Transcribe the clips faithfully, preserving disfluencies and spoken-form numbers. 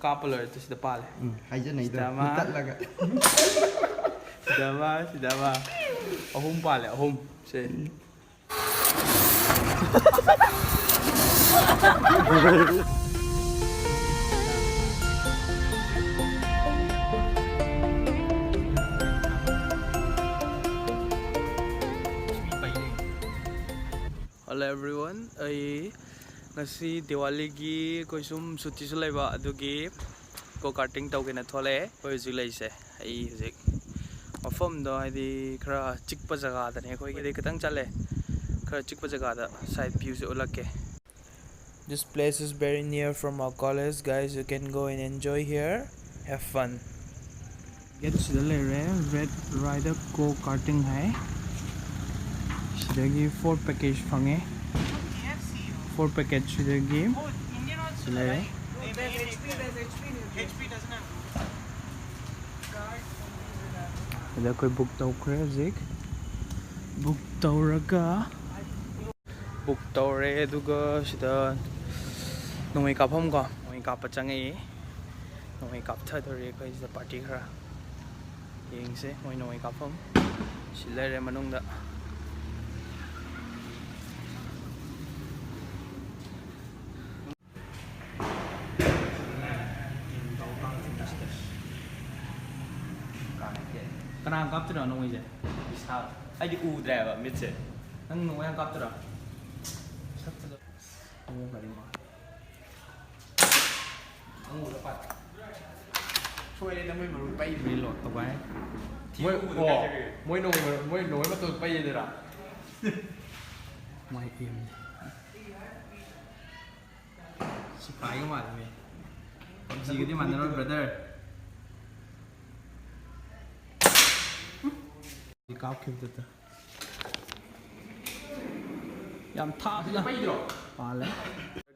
ꯀꯥꯞꯄ ꯂꯣꯏꯔꯦ, ꯇꯨ ꯁꯤꯗ ꯄꯥꯜꯂꯦ꯫ ꯎꯝ, ꯍꯥꯏꯖꯅꯩꯗꯣ ꯁꯤꯗ ꯑꯃ꯫ ꯃꯨꯊꯠꯂꯒ꯫ ꯁꯤꯗ ꯑꯃ, ꯁꯤꯗ ꯑꯃ꯫ ꯑꯍꯨꯝ ꯄꯥꯜꯂꯦ, ꯑꯍꯨꯝ꯫ ꯁꯦ꯫ Hello everyone, ꯑꯩ ꯉꯁꯤ ꯗꯤꯋꯥꯂꯤꯒꯤ ꯑꯩꯈꯣꯏ ꯁꯨꯝ ꯁꯨꯇꯤꯁꯨ ꯂꯩꯕ, ꯑꯗꯨꯒꯤ ꯒꯣ ꯀꯥꯔꯇꯤꯡ ꯇꯧꯒꯦꯅ ꯊꯣꯛꯂꯛꯑꯦ꯫ ꯑꯩꯈꯣꯏ ꯍꯧꯖꯤꯛ ꯂꯩꯔꯤꯁꯦ, ꯑꯩ ꯍꯧꯖꯤꯛ ꯃꯐꯝꯗꯣ ꯍꯥꯏꯗꯤ ꯈꯔ ꯆꯤꯛꯄ ꯖꯒꯥꯗꯅꯦ, ꯑꯩꯈꯣꯏꯒꯤꯗꯤ ꯈꯤꯇꯪ ꯆꯠꯂꯦ, ꯈꯔ ꯆꯤꯛꯄ ꯖꯒꯥꯗ side viewꯁꯦ ꯎꯠꯂꯛꯀꯦ꯫ This place is very near from our college, guys. You can go and enjoy here. Have fun. ꯒꯦꯠꯁꯤꯗ ꯂꯩꯔꯦ, Red Rider Go Karting ꯍꯥꯏ꯫ ꯁꯤꯗꯒꯤ four package ꯐꯪꯉꯦ꯫ Four package ꯁꯤꯗꯒꯤ ꯂꯩꯔꯦ꯫ ꯁꯤꯗ ꯑꯩꯈꯣꯏ book ꯇꯧꯈ꯭ꯔꯦ ꯍꯧꯖꯤꯛ꯫ Book ꯇꯧꯔꯒ book ꯇꯧꯔꯦ, ꯑꯗꯨꯒ ꯁꯤꯗ ꯅꯣꯡꯃꯩ ꯀꯥꯞꯐꯝ ꯀꯣ, ꯅꯣꯡꯃꯩ ꯀꯥꯞꯄ ꯆꯪꯉꯛꯏ꯫ ꯅꯣꯡꯃꯩ ꯀꯥꯞꯊꯗꯣꯔꯤ ꯑꯩꯈꯣꯏ ꯁꯤꯗ party ꯈꯔ꯫ ꯌꯦꯡꯁꯦ ꯃꯣꯏ ꯅꯣꯡꯃꯩ ꯀꯥꯞꯐꯝ꯫ ꯁꯤ ꯂꯩꯔꯦ ꯃꯅꯨꯡꯗ꯫ ꯀꯅꯥ ꯀꯥꯞꯇꯣꯏꯅꯣ ꯅꯣꯡꯃꯩꯁꯦ? ꯏꯁꯥ ꯑꯩꯗꯤ ꯎꯗ꯭ꯔꯦꯕ ꯃꯤꯠꯁꯦ꯫ ꯅꯪ ꯅꯣꯡꯃꯩ ꯌꯥꯝ ꯀꯥꯞꯇꯣꯏꯔꯣ? ꯁꯛꯇꯨꯗ꯫ ꯃꯑꯣꯡꯒꯗꯤ ꯃꯥ꯫ ꯅꯪ ꯎꯔ ꯄꯥꯠ꯫ ꯁꯣꯏꯔꯦ ꯅꯪ ꯃꯣꯏ ꯃꯔꯨꯞ ꯄꯩ꯫ Reload ꯇꯧꯒꯥꯏ꯫ ꯃꯣꯏ ꯎꯗ꯭ꯔꯦ ꯑꯣ ꯍꯥꯏꯖꯔꯤ꯫ ꯃꯣꯏ ꯅꯣꯡꯃꯩ ꯃꯔꯨꯞ ꯃꯣꯏ ꯅꯣꯡꯃꯩ ꯃꯇꯣꯟ ꯄꯩꯌꯦꯗꯔꯥ? ꯃꯥꯏ ꯄꯤꯕꯅꯦ꯫ ꯁꯤꯐꯥꯏꯒ ꯃꯥꯜꯂꯤꯅꯦ꯫ PUBGꯒꯗꯤ ꯃꯥꯟꯅꯔꯣꯏ brother꯫ ꯀꯥꯞꯈꯤꯕꯗꯨꯗ꯫ ꯌꯥꯝ ꯊꯥꯞꯅ ꯄꯩꯗ꯭ꯔꯣ? ꯄꯥꯜꯂꯦ꯫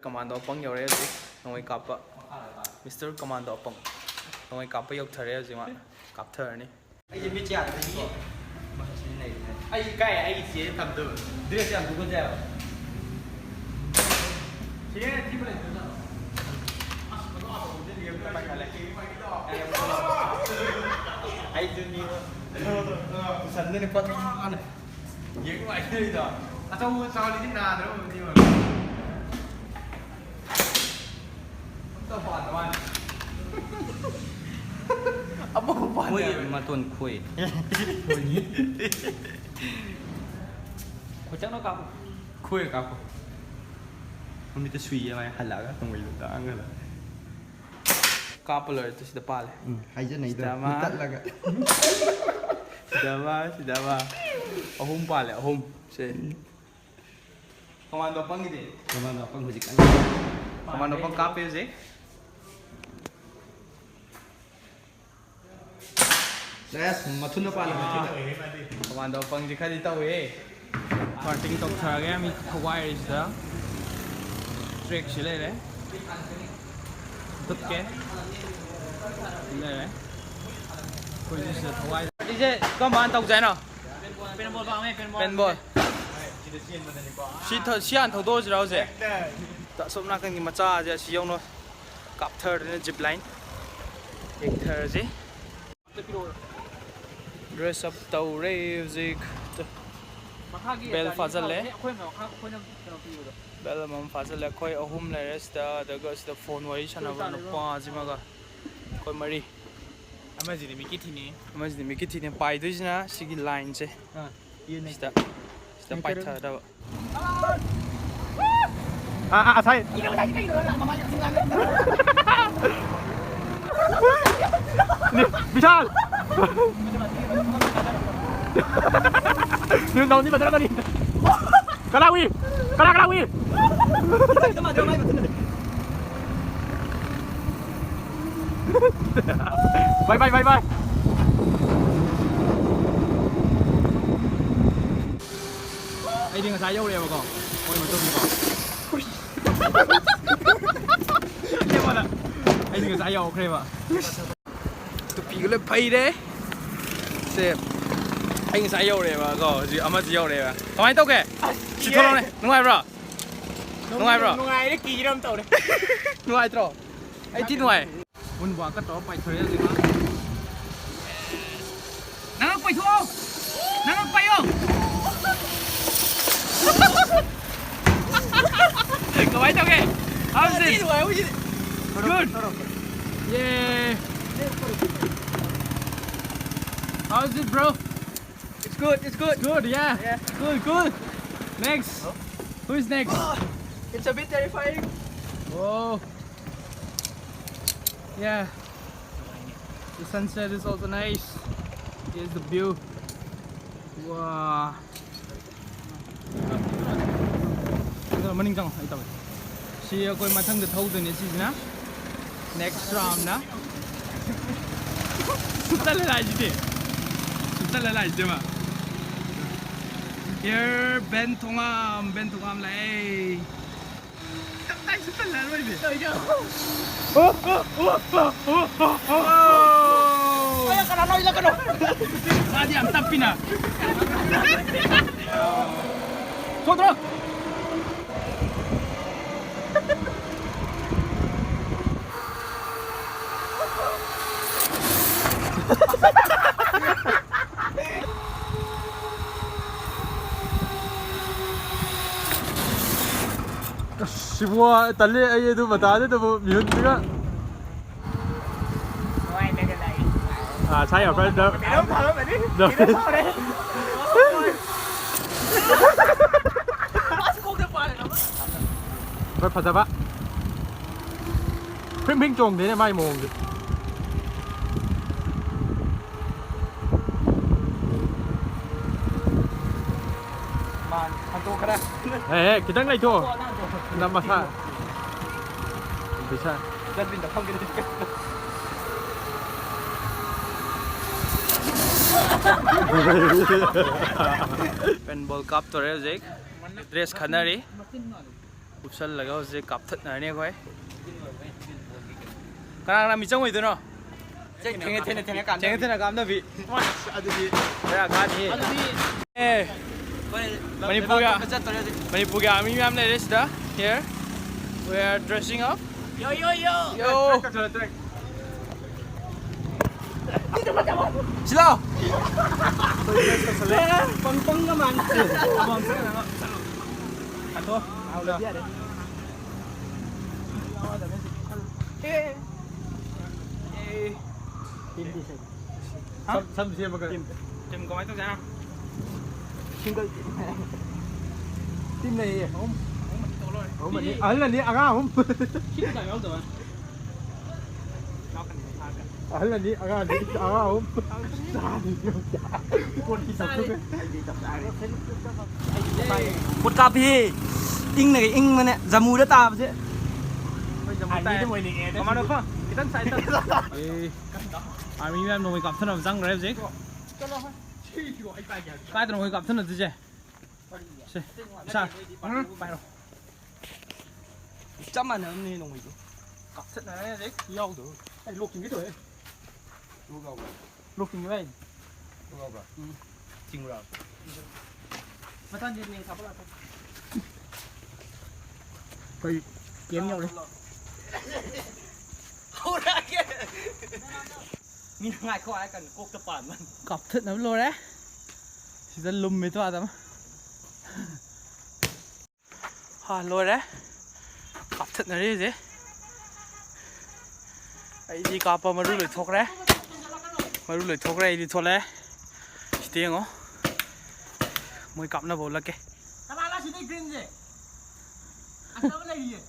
Commando ꯑꯄꯪ ꯌꯧꯔꯦ ꯍꯧꯖꯤꯛ ꯅꯣꯡꯃꯩ ꯀꯥꯞꯄ꯫ Mister Commando ꯑꯄꯪ ꯅꯣꯡꯃꯩ ꯀꯥꯞꯄ ꯌꯧꯊꯔꯦ ꯍꯧꯖꯤꯛ ꯃꯥ ꯀꯥꯞꯊꯔꯅꯤ꯫ ꯑꯩꯁꯦ ꯃꯤꯠꯁꯦ ꯌꯥꯗꯕꯒꯤꯀꯣ꯫ ꯃꯥ ꯁꯤ ꯂꯩꯔꯦ꯫ ꯑꯩ ꯀꯥꯏ ꯑꯩꯒꯤ ꯆꯦ ꯊꯝꯗꯣꯏꯕ? Dress ꯌꯥꯝ ꯇꯨꯀꯠꯆꯩ ꯍꯥꯏꯕ꯫ ꯆꯦ ꯊꯤꯕ ꯂꯩꯇ꯭ꯔꯣ ꯅꯪ? ꯑꯁ ꯃꯗꯨ ꯑꯇꯧꯕꯗꯤ ꯂꯦꯝꯅ ꯁꯟꯗꯅꯤ ꯄꯠ ꯌꯦꯡ ꯅꯨꯡꯉꯥꯏꯇꯔꯤꯗꯣ꯫ ꯑꯆꯧꯕ ꯆꯥꯎꯔꯤꯗꯤ ꯅꯥꯗ꯭ꯔꯕꯅꯦꯕ꯫ ꯑꯝꯇ ꯄꯥꯟꯗ ꯃꯥꯅꯤ꯫ ꯑꯃꯐꯥꯎ ꯄꯥꯟꯗꯦ ꯈꯣꯏ ꯍꯥꯏꯕ꯫ ꯃꯇꯣꯟ ꯈꯣꯏ꯫ ꯈꯣꯏ ꯆꯪꯅ ꯀꯥꯞꯄꯨ꯫ ꯈꯣꯏ ꯀꯥꯞꯄꯨ꯫ ꯃꯃꯤꯠꯇ ꯁꯨꯏ ꯌꯦꯡꯉꯣ ꯍꯥꯏ ꯍꯜꯂꯛꯑꯒ ꯅꯣꯡꯃꯩꯗꯣ ꯇꯥꯡꯉꯒ꯫ ꯀꯥꯞꯄ ꯂꯣꯏꯔꯦ ꯇꯨ ꯁꯤꯗ ꯄꯥꯜꯂꯦ꯫ ꯎꯝ, ꯍꯥꯏꯖꯅꯩꯗꯣ꯫ ꯁꯤꯗ ꯑꯃ꯫ ꯃꯨꯊꯠꯂꯒ꯫ ꯁꯤꯗ ꯑꯃ, ꯁꯤꯗ ꯑꯃ꯫ ꯑꯍꯨꯝ ꯄꯥꯜꯂꯦ, ꯑꯍꯨꯝ꯫ ꯁꯦ꯫ ꯀꯃꯥꯟꯗꯣ ꯑꯄꯪꯒꯤꯗꯤ? ꯀꯃꯥꯟꯗꯣ ꯑꯄꯪ ꯍꯧꯖꯤꯛ ꯀꯟꯅ ꯀꯃꯥꯟꯗꯣ ꯑꯄꯪ ꯀꯥꯞꯄꯦ ꯍꯧꯖꯤꯛ꯫ ꯁꯦꯁ, ꯃꯊꯨꯟꯗ ꯄꯥꯜꯂꯦ, ꯃꯊꯨꯟꯗ꯫ ꯀꯃꯥꯟꯗꯣ ꯑꯄꯪꯁꯤ ꯈꯔꯗꯤ ꯇꯧꯋꯦ꯫ ꯃꯥꯔꯀꯤꯡ ꯇꯧꯊꯔꯒꯦ ꯃꯤ ꯊꯋꯥꯏꯔꯤꯁꯤꯗ꯫ ꯇ꯭ꯔꯦꯛꯁꯤ ꯂꯩꯔꯦ꯫ ꯊꯨꯞꯀꯦ꯫ ꯂꯩꯔꯦ꯫ ꯑꯩꯈꯣꯏꯁꯨ ꯁꯤꯗ ꯊꯋꯥꯏ꯫ ꯄꯥꯔꯇꯤꯁꯦ ꯀꯔꯝ ꯀꯥꯟꯗ ꯇꯧꯁꯦ ꯍꯥꯏꯅꯣ? ꯄꯦꯟꯕꯣꯜ ꯄꯥꯝꯃꯦ, ꯄꯦꯟꯕꯣꯜ꯫ ꯄꯦꯟꯕꯣꯜ꯫ ꯁꯤ ꯊ-, ꯁꯤ ꯍꯥꯟꯅ ꯊꯧꯗꯣꯛꯑꯁꯤꯔꯣ ꯍꯧꯖꯤꯛ? ꯑꯁꯣꯝ ꯅꯥꯀꯟꯒꯤ ꯃꯆꯥꯁꯦ ꯑꯁꯤ ꯌꯧꯅ ꯀꯥꯞꯊꯔꯗꯅ ꯖꯤꯞ ꯂꯥꯏꯟ ꯌꯦꯛꯊꯔꯁꯤ꯫ ꯗ꯭ꯔꯦꯁ ꯑꯞ ꯇꯧꯔꯦ ꯍꯧꯖꯤꯛ꯫ ꯃꯈꯥꯒꯤ ꯕꯦꯜ ꯒꯥꯔꯤ ꯐꯥꯖꯜꯂꯦ꯫ ꯑꯩꯈꯣꯏ ꯃꯈꯥ, ꯑꯩꯈꯣꯏꯅ ꯀꯩꯅꯣ ꯄꯤꯕꯗꯣ꯫ ꯕꯦꯜ ꯑꯃꯃꯝ ꯐꯥꯖꯜꯂꯦ꯫ ꯑꯩꯈꯣꯏ ꯑꯍꯨꯝ ꯂꯩꯔꯦ ꯁꯤꯗ, ꯑꯗꯨꯒ ꯁꯤꯗ ꯐꯣꯟ ꯋꯥꯔꯤ ꯁꯥꯟꯅꯕ ꯅꯨꯄꯥꯁꯤꯃꯒ ꯑꯩꯈꯣꯏ ꯃꯔꯤ꯫ ꯑꯃꯁꯤꯗꯤ ꯃꯤꯀꯤ ꯊꯤꯅꯤ꯫ ꯑꯃꯁꯤꯗꯤ ꯃꯤꯀꯤ ꯊꯤꯅꯤ꯫ ꯄꯥꯏꯗꯣꯏꯁꯤꯅ ꯁꯤꯒꯤ ꯂꯥꯏꯟꯁꯦ꯫ ꯑꯥ, ꯌꯦꯟ ꯁꯤꯗ, ꯁꯤꯗ ꯄꯥꯏꯊꯗꯕ꯫ ꯑꯥ, ꯑꯥ, ꯑꯁꯥꯏ꯫ ꯅꯤ-, ꯕꯤꯁꯥꯜ! New ꯅꯧꯅꯤ ꯕꯗꯔ money. ꯀꯅꯥ ꯎꯏ? ꯀꯅꯥ, ꯀꯅꯥ ꯎꯏ? ꯕꯥꯏ, ꯕꯥꯏ, ꯕꯥꯏ, ꯕꯥꯏ꯫ ꯑꯩꯗꯤ ꯉꯁꯥꯏ ꯌꯧꯔꯛꯑꯦꯕꯀꯣ꯫ ꯃꯣꯏ ꯃꯇꯨꯡꯗꯀꯣ꯫ ꯑꯩꯗꯤ ꯉꯁꯥꯏ ꯌꯧꯈ꯭ꯔꯦꯕ꯫ ꯇꯨꯄꯤꯒ ꯂꯣꯏ ꯐꯩꯔꯦ꯫ ꯁꯦ, ꯑꯩ ꯉꯁꯥꯏ ꯌꯧꯔꯛꯑꯦꯕꯀꯣ, ꯍꯧꯖꯤꯛ ꯑꯃꯁꯨ ꯌꯧꯔꯛꯑꯦꯕ꯫ ꯀꯃꯥꯏꯅ ꯇꯧꯒꯦ? ꯑꯁ, ꯁꯤ ꯊꯣꯛꯂꯛꯑꯣꯅꯦ꯫ ꯅꯨꯡꯉꯥꯏꯕ꯭ꯔꯣ? ꯅꯨꯡꯉꯥꯏꯕ꯭ꯔꯣ? ꯅꯨꯡꯉꯥꯏꯔꯦ, ꯀꯤꯔ ꯑꯃ ꯇꯧꯔꯦ꯫ ꯅꯨꯡꯉꯥꯏꯇ꯭ꯔꯣ? ꯑꯩ ꯊꯤ ꯅꯨꯡꯉꯥꯏ꯫ ꯃꯨꯟ ꯋꯥꯛꯀ ꯇꯧꯔ ꯄꯥꯏꯊꯣꯔꯛꯑꯦ ꯍꯧꯖꯤꯛ ꯃꯥ꯫ ꯄꯥꯏꯊꯣꯛꯑꯣ꯫ ꯅꯪ ꯄꯥꯏꯌꯣ꯫ ꯀꯃꯥꯏꯅ ꯇꯧꯒꯦ? How's it? Good. Yeah. How's it, bro? It's good. It's good. Good, yeah. Yeah. Cool, cool. Next. Who is next? It's a bit terrifying. Oh. Yeah. The sunset is also nice. Here's the view. Wow. ꯑꯗꯨꯅ ꯃꯅꯤꯡ ꯆꯪꯉꯣ, ꯑꯩ ꯇꯧꯒꯦ꯫ ꯁꯤ ꯑꯩꯈꯣꯏ ꯃꯊꯪꯗ ꯊꯧꯗꯣꯏꯅꯦ ꯁꯤꯁꯤꯅ꯫ Next round ꯅ꯫ ꯁꯨꯞꯆꯜꯂꯦ ꯂꯥꯛꯏꯁꯤꯗꯤ꯫ ꯁꯨꯞꯆꯜꯂꯦ ꯂꯥꯛꯏꯁꯤꯗꯤ ꯃꯥ꯫ Here Ben ꯊꯣꯉꯥꯝ, Ben ꯊꯣꯉꯥꯝ ꯂꯥꯛꯑꯦ꯫ ꯇꯞꯇꯥꯏ ꯁꯨꯞꯆꯜꯂꯦ ꯑꯔꯣꯏꯕꯤ꯫ ꯀꯩꯅꯣ? ꯑꯣ! ꯀꯅꯥꯅꯣ? ꯏꯜꯂꯛꯀꯅꯣ꯫ ꯃꯥꯗꯤ ꯌꯥꯝ ꯇꯞꯄꯤꯅ꯫ ꯊꯣꯛꯇ꯭ꯔꯣ? ꯑꯁ, ꯁꯤꯕꯨ ꯇꯜꯂꯦ ꯑꯩ ꯑꯗꯨ ꯃꯇꯥꯗꯨꯗꯕꯨ ꯃꯤꯍꯨꯟꯗꯨꯒ꯫ ꯑꯥ, ꯁꯥꯏ ꯌꯥꯎꯔꯛꯄ꯭ꯔꯥ? ꯀꯩꯅꯣꯝ ꯐꯥꯎꯔꯝꯃꯅꯤ꯫ ꯗ- ꯀꯩꯅꯣꯝ ꯐꯥꯎꯔꯦ꯫ ꯑꯁ, ꯀꯣꯛꯇ ꯄꯥꯜꯂꯦ꯫ ꯍꯣꯏ, ꯐꯖꯕ꯫ ꯐ꯭ꯔꯤꯡ ꯐ꯭ꯔꯤꯡ ꯆꯣꯡꯗꯦꯅꯦ ꯃꯥꯏ ꯃꯑꯣꯡꯁꯦ꯫ ꯃꯥꯅꯤ, ꯍꯟꯇꯣꯛꯈ꯭ꯔꯦ꯫ ꯍꯦ, ꯍꯦ, ꯈꯤꯇꯪ ꯂꯩꯊꯣꯛꯑꯣ꯫ ꯅꯝ ꯃꯁꯥ꯫ ꯄꯩꯁꯥ꯫ ꯗꯁꯕꯤꯟꯗ ꯐꯝꯒꯦ꯫ Paintball ꯀꯥꯞꯇꯣꯔꯦ ꯍꯧꯖꯤꯛ꯫ Dress ꯈꯟꯅꯔꯤ꯫ ꯎꯞꯁꯜꯂꯒ ꯍꯧꯖꯤꯛ ꯀꯥꯞꯊꯠꯅꯔꯅꯤ ꯑꯩꯈꯣꯏ꯫ ꯀꯅꯥ ꯀꯅꯥ ꯃꯤꯆꯪ ꯑꯣꯏꯗꯣꯏꯅꯣ? ꯊꯦꯡꯉꯦ, ꯊꯦꯡꯉꯦ, ꯊꯦꯡꯉꯦ ꯀꯥꯞꯅꯕꯤ꯫ ꯊꯦꯡꯉꯦ, ꯊꯦꯡꯉꯦ ꯀꯥꯞꯅꯕꯤ꯫ ꯑꯁ, ꯑꯗꯨꯗꯤ꯫ ꯕꯦꯔꯥ ꯀꯥꯅꯤ꯫ ꯑꯗꯨꯗꯤ꯫ ꯑꯦ, ꯑꯩꯈꯣꯏ ꯃꯅꯤꯄꯨꯔꯒꯤ, ꯂꯩꯕꯥꯛ ꯆꯠꯇꯣꯔꯦ ꯍꯧꯖꯤꯛ꯫ ꯃꯅꯤꯄꯨꯔꯒꯤ army ꯃꯌꯥꯝ ꯂꯩꯔꯦ ꯁꯤꯗ꯫ Here, we are dressing up꯫ Yo, yo, yo! Yo! ꯁꯤꯂꯥꯎ꯫ ꯄꯪ ꯄꯪꯒ ꯃꯥꯟ꯫ ꯍꯥꯊꯣ꯫ ꯁꯝ ꯁꯝ ꯁꯦꯝꯃꯒ꯫ ꯇꯤꯝ ꯀꯃꯥꯏꯅ ꯇꯧꯖꯥꯠꯅꯣ? Single team. ꯇꯤꯝ ꯂꯩꯌꯦ ꯑꯍꯨꯝ꯫ ꯑꯍꯨꯝ ꯑꯅꯤ ꯇꯧ ꯂꯣꯏꯔꯦ꯫ ꯑꯍꯨꯝ ꯑꯅꯤ꯫ ꯑꯍꯜ ꯑꯅꯤ ꯑꯉꯥꯡ ꯑꯍꯨꯝ꯫ ꯁꯤꯠ ꯀꯅꯥ ꯌꯥꯎꯗꯕ? ꯑꯍꯜ ꯑꯅꯤ ꯑꯉꯥꯡ ꯑꯅꯤ ꯑꯉꯥꯡ ꯑꯍꯨꯝ꯫ ꯄꯣꯠ ꯀꯥꯞꯄꯤ꯫ ꯏꯪꯅꯒ ꯏꯪꯕꯅꯦ ꯖꯃꯨꯗ ꯇꯥꯕꯁꯦ꯫ ꯑꯩꯈꯣꯏ ꯖꯃꯨ ꯇꯥꯏ꯫ ꯀꯃꯥꯟꯗꯣ ꯈꯣ, ꯈꯤꯇꯪ ꯁꯥꯏꯠ ꯆꯠ꯫ ꯑꯦ, ꯑꯥꯔꯃꯤ ꯃꯌꯥꯝ ꯅꯣꯡꯃꯩ ꯀꯥꯞꯊꯅꯕ ꯆꯪꯈ꯭ꯔꯦ ꯍꯧꯖꯤꯛ꯫ ꯀꯥꯏꯗꯅꯣ ꯃꯣꯏ ꯀꯥꯞꯊꯅꯗꯣꯏꯁꯦ? ꯁꯦ, ꯁꯥ, ꯄꯥꯏꯔꯣ꯫ ꯆꯞ ꯃꯥꯟꯅꯕꯅꯦ ꯅꯣꯡꯃꯩꯗꯣ꯫ ꯀꯥꯞꯊꯠꯅꯔꯦ ꯍꯧꯖꯤꯛ꯫ ꯌꯥꯎꯗꯕ꯫ ꯑꯩ ꯂꯣꯛ ꯆꯤꯡꯒꯦ ꯇꯧꯋꯦ꯫ ꯂꯣꯛ ꯌꯥꯎꯕ꯭ꯔꯥ? ꯂꯣꯛ ꯆꯤꯡꯒꯦ ꯍꯥꯏꯅꯤ꯫ ꯂꯣꯛ ꯌꯥꯎꯕ꯭ꯔꯥ? ꯎꯝ꯫ ꯆꯤꯡꯕ꯭ꯔꯥ? ꯃꯊꯪꯗꯤ ꯅꯦꯡ ꯁꯥꯄ ꯂꯥꯛꯀꯦ꯫ ꯑꯩꯈꯣꯏ ꯀꯦꯝ ꯌꯧꯔꯦ꯫ ꯍꯧꯔꯛꯑꯒꯦ꯫ ꯃꯤꯅ ꯉꯥꯏꯈꯣ ꯍꯥꯏꯔ ꯀꯥꯟꯗ ꯀꯣꯛꯇ ꯄꯥꯟꯕ꯫ ꯀꯥꯞꯊꯠꯅꯕ ꯂꯣꯏꯔꯦ꯫ ꯁꯤꯗ ꯂꯨꯝꯃꯦ ꯇꯣ ꯑꯥꯗ ꯑꯃ꯫ ꯍꯥ, ꯂꯣꯏꯔꯦ꯫ ꯀꯥꯞꯊꯠꯅꯔꯤ ꯍꯧꯖꯤꯛ꯫ ꯑꯩꯗꯤ ꯀꯥꯞꯄ ꯃꯔꯨ ꯂꯣꯏꯊꯣꯛꯈ꯭ꯔꯦ꯫ ꯃꯔꯨ ꯂꯣꯏꯊꯣꯛꯈ꯭ꯔꯦ, ꯑꯩꯗꯤ ꯊꯣꯛꯂꯛꯑꯦ꯫ ꯁꯤꯗ ꯌꯦꯡꯉꯣ꯫ ꯃꯣꯏ ꯀꯥꯞꯅꯕ ꯎꯠꯂꯛꯀꯦ꯫ ꯀꯅꯥꯅꯣ ꯁꯤꯗꯤ ꯒ꯭ꯔꯤꯟꯁꯦ? ꯑꯆꯧꯕ ꯂꯩꯔꯤꯌꯦ꯫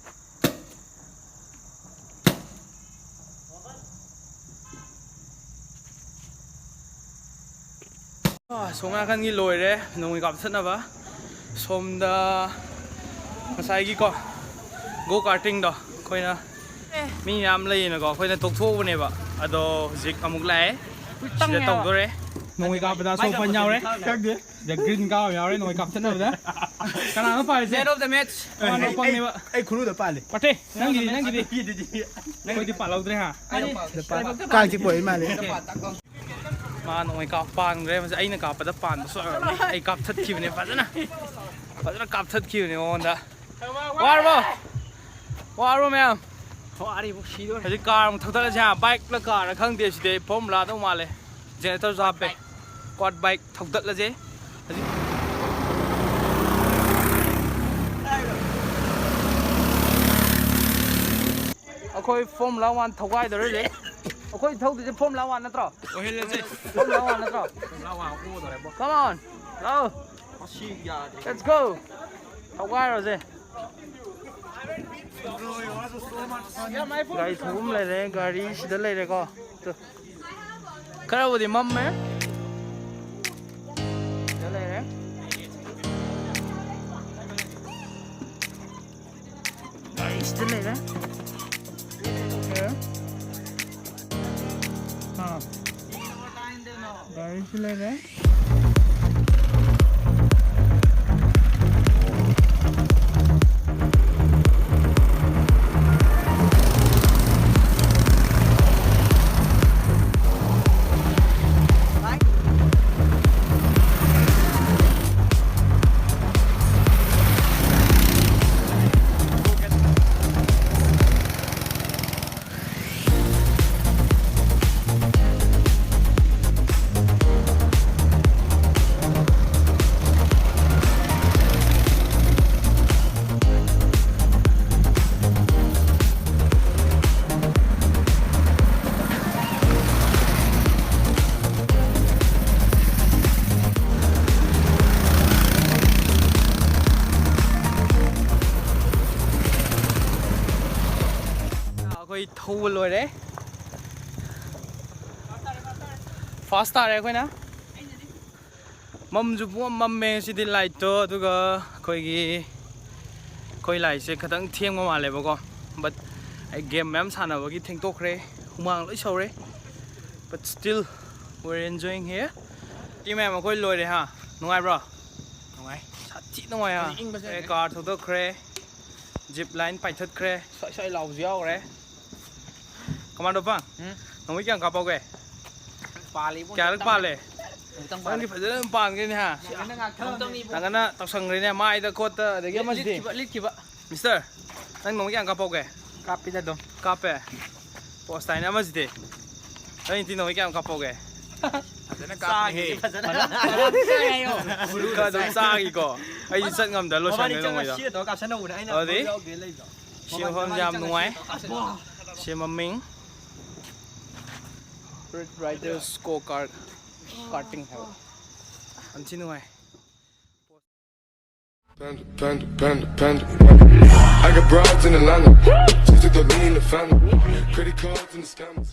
ꯑꯥ, ꯁꯣꯝ ꯅꯥꯀꯟꯒꯤ ꯂꯣꯏꯔꯦ ꯅꯣꯡꯃꯩ ꯀꯥꯞꯊꯠꯅꯕ꯫ ꯁꯣꯝꯗ ꯉꯁꯥꯏꯒꯤꯀꯣ ꯒꯣ ꯀꯥꯔꯇꯤꯡꯗꯣ ꯑꯩꯈꯣꯏꯅ ꯃꯤ ꯃꯌꯥꯝ ꯂꯩꯌꯦꯅꯀꯣ ꯑꯩꯈꯣꯏꯅ ꯇꯣꯛꯊꯣꯛꯎꯕꯅꯦꯕ꯫ ꯑꯗꯣ ꯍꯧꯖꯤꯛ ꯑꯃꯨꯛ ꯂꯥꯛꯑꯦ꯫ ꯁꯤꯗ ꯇꯧꯗꯣꯔꯦ꯫ ꯅꯣꯡꯃꯩ ꯀꯥꯞꯄꯗ ꯑꯁꯣꯛꯄ ꯌꯥꯎꯔꯦ꯫ ꯈꯪꯗꯦ꯫ ꯁꯤꯗ ꯒ꯭ꯔꯤꯟ ꯀꯥꯞꯄ ꯌꯥꯎꯔꯦ ꯅꯣꯡꯃꯩ ꯀꯥꯞꯊꯠꯅꯕꯗ꯫ ꯀꯅꯥꯅꯣ ꯄꯥꯜꯂꯤꯁꯦ? Man of the match꯫ ꯃꯥꯅ ꯑꯩ, ꯑꯩ, ꯄꯪꯉꯦꯕ꯫ ꯑꯩ ꯈꯨꯔꯨꯗ ꯄꯥꯜꯂꯤ꯫ ꯄꯥꯔꯇꯤ, ꯅꯪꯒꯤꯗꯤ, ꯅꯪꯒꯤꯗꯤ꯫ ꯑꯩꯈꯣꯏꯗꯤ ꯄꯥꯜꯍꯧꯗ꯭ꯔꯦ ꯍꯥ꯫ ꯀꯥꯡ ꯆꯤꯛꯄ ꯑꯣꯏ ꯃꯥꯜꯂꯦ꯫ ꯃꯥ ꯅꯣꯡꯃꯩ ꯀꯥꯞ ꯄꯥꯟꯈ꯭ꯔꯦ꯫ ꯃꯁꯤ ꯑꯩꯅ ꯀꯥꯞꯄꯗ ꯄꯥꯟꯕꯁꯨ ꯑꯣꯏꯔꯝꯅꯤ꯫ ꯑꯩ ꯀꯥꯞꯊꯠꯈꯤꯕꯅꯦ ꯐꯖꯅ꯫ ꯐꯖꯅ ꯀꯥꯞꯊꯠꯈꯤꯕꯅꯦ ꯃꯉꯣꯟꯗ꯫ ꯋꯥꯔꯕꯣ? ꯋꯥꯔꯕꯣ ꯃꯌꯥꯝ? ꯍꯧꯖꯤꯛ ꯀꯥꯔ ꯑꯃꯨꯛ ꯊꯧꯗꯠꯂꯁꯦ ꯍꯥ꯫ ꯕꯥꯏꯛꯂ ꯀꯥꯔ ꯈꯪꯗꯦ꯫ ꯁꯤꯗꯤ ꯐꯣꯔꯃꯨꯂꯥꯗꯧ ꯃꯥꯜꯂꯦ꯫ ꯖꯦꯅꯦꯔꯦꯇꯔꯁꯨ ꯍꯥꯞꯄꯦ꯫ ꯀ꯭ꯋꯥꯠ ꯕꯥꯏꯛ ꯊꯧꯗꯠꯂꯁꯦ꯫ ꯍꯧꯖꯤꯛ ꯑꯩꯈꯣꯏ ꯐꯣꯔꯃꯨꯂꯥ ꯋꯥꯟ ꯊꯧꯒꯥꯏꯗꯧꯔꯦ ꯍꯧꯖꯤꯛ꯫ ꯑꯩꯈꯣꯏ ꯊꯧꯗꯣꯏꯁꯦ ꯐꯣꯔꯃꯨꯂꯥ ꯋꯥꯟ ꯅꯠꯇ꯭ꯔꯣ? ꯑꯣꯏꯍꯜꯂꯁꯦ꯫ ꯐꯣꯔꯃꯨꯂꯥ ꯋꯥꯟ ꯅꯠꯇ꯭ꯔꯣ? ꯐꯣꯔꯃꯨꯂꯥ ꯋꯥꯟ ꯑꯣꯗꯣꯔꯦꯕꯣ꯫ Come on, ꯂꯥꯛꯑꯣ꯫ ꯑꯁꯤ ꯌꯥꯗ꯭ꯔꯦ꯫ Let's go. ꯊꯧꯒꯥꯏꯔꯣꯁꯦ꯫ ꯒꯥꯔꯤ ꯊꯧꯐꯝ ꯂꯩꯔꯦ, ꯒꯥꯔꯤ ꯁꯤꯗ ꯂꯩꯔꯦꯀꯣ꯫ ꯇꯨ꯫ ꯈꯔꯕꯨꯗꯤ ꯃꯝꯃꯦ꯫ ꯁꯤꯗ ꯂꯩꯔꯦ꯫ ꯒꯥꯔꯤ ꯁꯤꯗ ꯂꯩꯔꯦ꯫ ꯑꯣꯀꯦ꯫ ꯑꯥ꯫ ꯒꯥꯔꯤꯁꯨ ꯂꯩꯔꯦ꯫ ꯑꯩꯈꯣꯏ ꯊꯧꯕ ꯂꯣꯏꯔꯦ꯫ ꯐꯥꯔꯁ ꯇꯥꯔꯦ ꯑꯩꯈꯣꯏꯅ꯫ ꯃꯝꯁꯨ ꯄꯨꯡꯃꯝ ꯃꯝꯃꯦ ꯉꯁꯤꯗꯤ ꯂꯥꯏꯠꯇꯣ, ꯑꯗꯨꯒ ꯑꯩꯈꯣꯏꯒꯤ, ꯑꯩꯈꯣꯏ ꯂꯥꯏꯠꯁꯦ ꯈꯤꯇꯪ ꯊꯦꯡꯕ ꯃꯥꯜꯂꯦꯕꯀꯣ, but ꯑꯩ ꯒꯦꯝ ꯃꯌꯥꯝ ꯁꯥꯟꯅꯕꯒꯤ ꯊꯦꯡꯗꯣꯛꯈ꯭ꯔꯦ, ꯍꯨꯃꯥꯡ ꯂꯣꯏ ꯁꯧꯔꯦ, but still we're enjoying here꯫ Team ꯃꯌꯥꯝ ꯑꯩꯈꯣꯏ ꯂꯣꯏꯔꯦ ꯍꯥ, ꯅꯨꯡꯉꯥꯏꯕ꯭ꯔꯣ? ꯅꯨꯡꯉꯥꯏ꯫ ꯁꯥꯊꯤ ꯅꯨꯡꯉꯥꯏ ꯍꯥ꯫ ꯏꯪꯕꯁꯦ ꯑꯦ, ꯀꯥꯔ ꯊꯧꯗꯣꯛꯈ꯭ꯔꯦ, ꯖꯤꯞ ꯂꯥꯏꯟ ꯄꯥꯏꯊꯠꯈ꯭ꯔꯦ, ꯁ꯭ꯋꯥꯏ ꯁ꯭ꯋꯥꯏ ꯂꯥꯎꯕꯁꯨ ꯌꯥꯎꯈ꯭ꯔꯦ꯫ ꯀꯃꯥꯟꯗꯣ ꯄꯥꯡ, ꯎꯝ? ꯅꯣꯡꯃꯩ ꯀꯌꯥꯝ ꯀꯥꯞꯄꯛꯎꯒꯦ? ꯄꯥꯜꯂꯤꯕꯨ ꯀꯌꯥꯔꯛ ꯑꯃꯨꯛꯇꯪ ꯄꯥꯜꯂꯦ? ꯑꯃꯨꯛꯇꯪ ꯅꯪꯗꯤ ꯄꯥꯜꯂꯦ꯫ ꯐꯖꯅ ꯑꯗꯨꯝ ꯄꯥꯟꯒꯦꯅꯦ ꯍꯥ? ꯁꯤ ꯅꯪꯅ ꯉꯥꯛꯊꯪ ꯅꯪꯒꯅ ꯇꯧꯁꯪꯈ꯭ꯔꯦꯅꯦ ꯃꯥꯏꯗ ꯈꯣꯠꯇ ꯑꯗꯒꯤ ꯂꯤꯠ-, ꯑꯃꯁꯤꯗꯤ꯫ ꯂꯤꯠꯈꯤꯕ, ꯂꯤꯠꯈꯤꯕ꯫ ꯃꯤꯁꯇꯔ, ꯅꯪ ꯅꯣꯡꯃꯩ ꯀꯌꯥꯝ ꯀꯥꯞꯄꯛꯎꯒꯦ? ꯀꯥꯞꯄꯤꯗ ꯑꯗꯨꯝ꯫ ꯀꯥꯞꯄꯦ꯫ ꯄꯣꯁ ꯇꯥꯏꯅꯦ ꯑꯃꯁꯤꯗꯤ꯫ ꯑꯩ ꯇꯤꯅꯧꯒꯤ ꯀꯌꯥꯝ ꯀꯥꯞꯄꯧꯒꯦ? ꯐꯖꯅ ꯀꯥꯞꯄꯤꯍꯦ꯫ ꯐꯖꯅ꯫ ꯈꯔ ꯑꯗꯨꯝ ꯆꯥꯈꯤꯀꯣ꯫ ꯑꯩꯗꯤ ꯆꯠ ꯉꯝꯗ ꯃꯕꯥꯅꯤ ꯂꯣꯏꯁꯟꯒ꯭ꯔꯦ ꯆꯪꯉ ꯅꯣꯡꯃꯩꯗꯣ꯫ ꯁꯤꯗ ꯇꯧꯔ ꯀꯥꯞꯁꯟꯅꯧꯕꯅꯦ ꯑꯩꯅ ꯑꯗꯨꯗꯤ? ꯌꯥꯎꯗꯦ ꯂꯩꯕꯗꯣ꯫ ꯁꯤ ꯃꯐꯝꯁꯦ ꯌꯥꯝ ꯅꯨꯡꯉꯥꯏ꯫ ꯁꯤ ꯃꯃꯤꯡ Red Rider Scorecard Karting ꯍꯥꯏꯕ꯫ ꯌꯥꯝ ꯊꯤ ꯅꯨꯡꯉꯥꯏ꯫ Panda, panda, panda, panda. I got broads in Atlanta. Just took the lean, the family. Credit cards and the scammers.